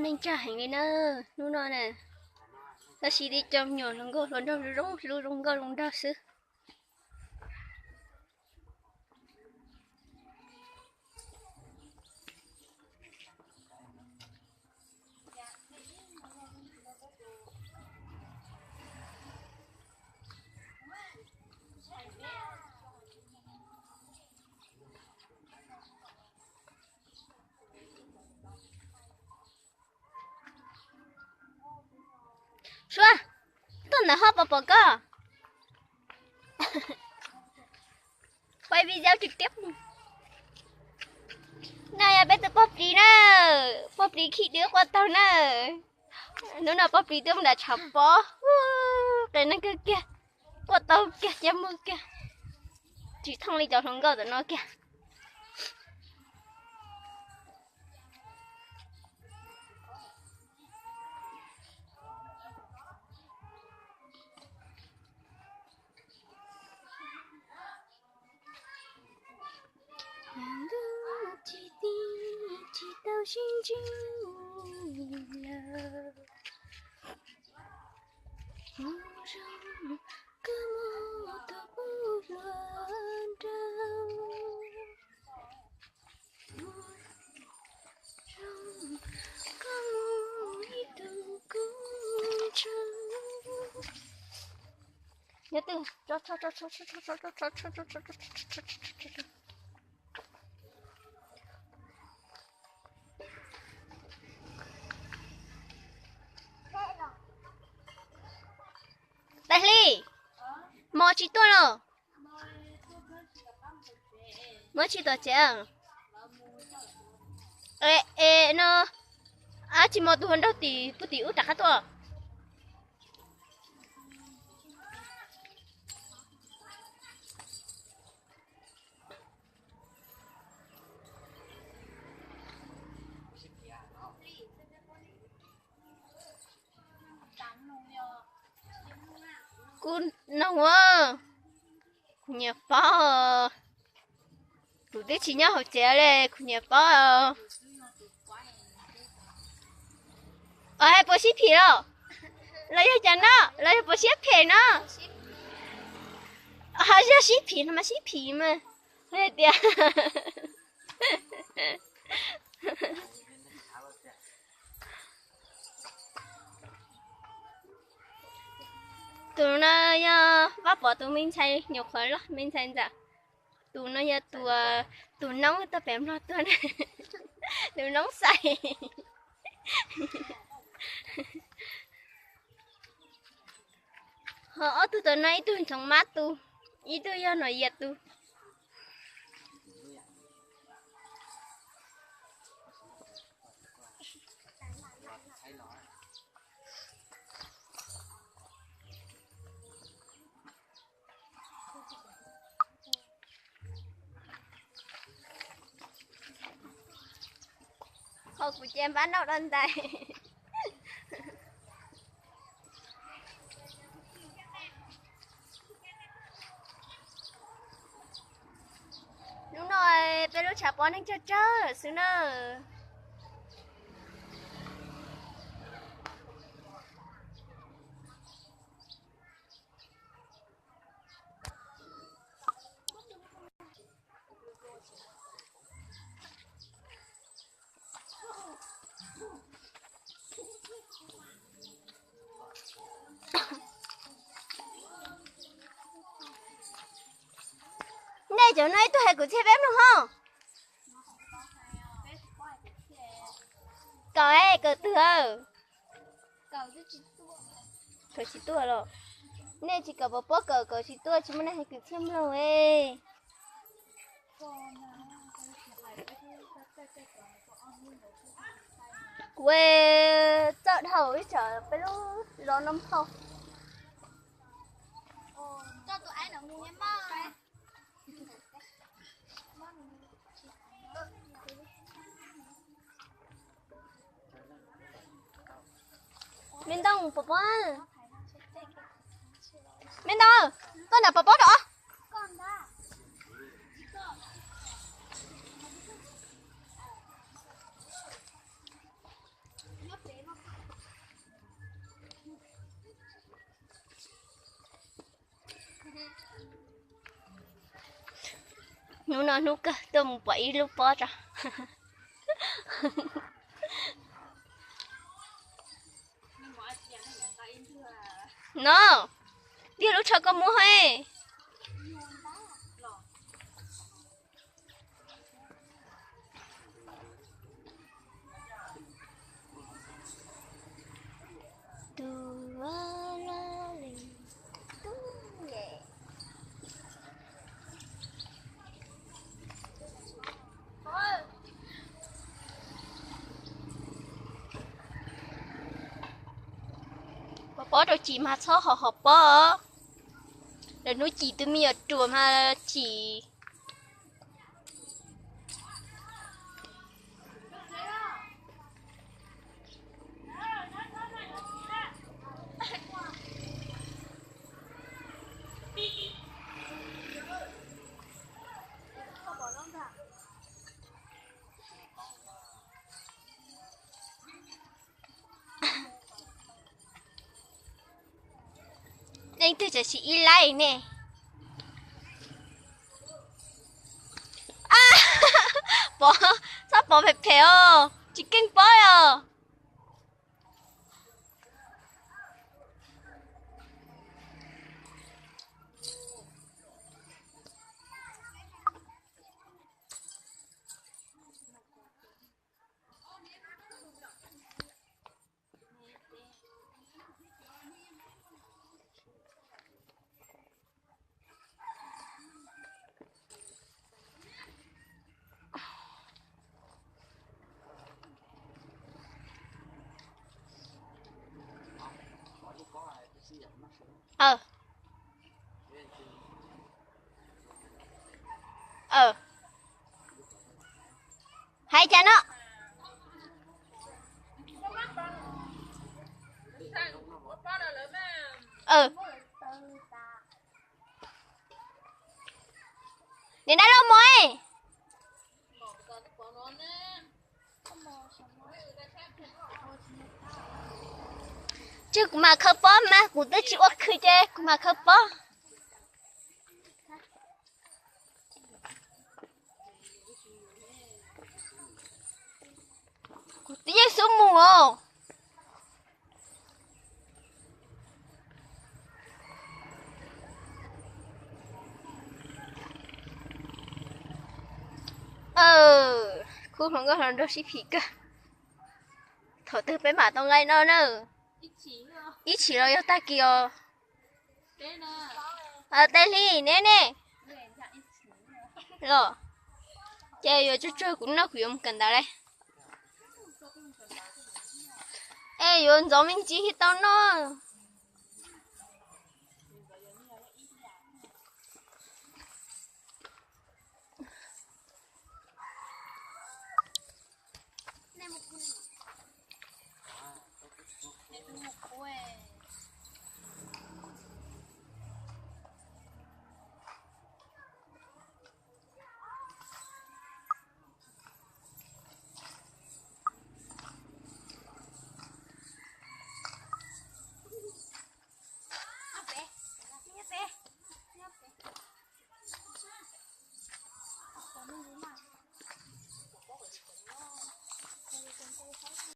Neej tsag heev li na, hnub no na, tab sis li cov me nyuam hluas nkauj hluas nraug zoo zoo nkauj zoo nraug xwb. Suav, tuaj ntawm ho pom pom koj. Quay video trực tiếp. No yog peb tus pog plis na, pog plis khi dub qua taug na. Hnub no pog plis tuaj mus nram tshav pob, qias neeg kawg kiag, qua taug kiag caj muag kiag, tsis thooj li cov hluas nkauj tam no kiag. Nyob twg? Tais Hli, mos tsis tuaj los? Mos tsis tuaj tsev. Es no, ab tsis mos tus hluas nraug tim pug tim ub rov qab tuaj. Kuv noog ua, kuv nyiam paub, kuv twb tsis nyob hauv tsev li, kuv nyiam paub. Os, puas sib phim los? Los yog cas no? Los yog puas siab phem no? Ho yog sib phim no mas sib phim mas. Hais tias tus no yog Vaj Pov tus me ntxhais nyuam qhuav loj me ntxhais ntxawm. Tus no yog tus, tus noob tau pem Nplog tuaj, tus noob xais. Ho ob tug tom no ib tug ntxoov mab tu, ib tug yog no yias tu. Ho kuv ces npab noj dua ntais. Hnub no peb lub tshav pob neeg tsawg tsawg xwb na. Nej cov no ib tug hais kwv txhiaj peb mloog ho. Kawm, kawm twg? Kawm tsis tuaj los? Nej tsis kawm puas paub kawm, kawm tsis tuaj tsis muaj neeg hais kwv txhiaj mloog. Kuv txawj dhau ib tsam peb lub zos no phauj. Me Ntoo, pom pom. Me Ntoo, tuaj nram pom pob rau. Hnub no hnub kawg tuaj mus pom ib lub pob tso. No, tiag lub tsho koj muab he. Pov pob rau cim mas txhob hom hom pob. Lawv hnub cim twb me nyuam ruam mas cim. Leej twg tseem siv ib laij ne? Pov, txhob pov phem phem os, tsis keej pob os. Hais cas no? Niam dab laug mos. Tseg kuv mam khaws pob mas, kuv twb tsis ua khw ces kuv mam khaws pob. Kuv twb yeej xub mus os. Khub hluas nkauj hluas nraug sib phim kawg. Thaum twg peb mam tau nqaij noj na? Ib chim los yog tag kis os. Tej hli neb ne? Los, ces yuav tsuag tsuag kuv noj kuv yuav mus kawm ntawv lawm. Es yuav ntxov me ntsis thiaj tau noj.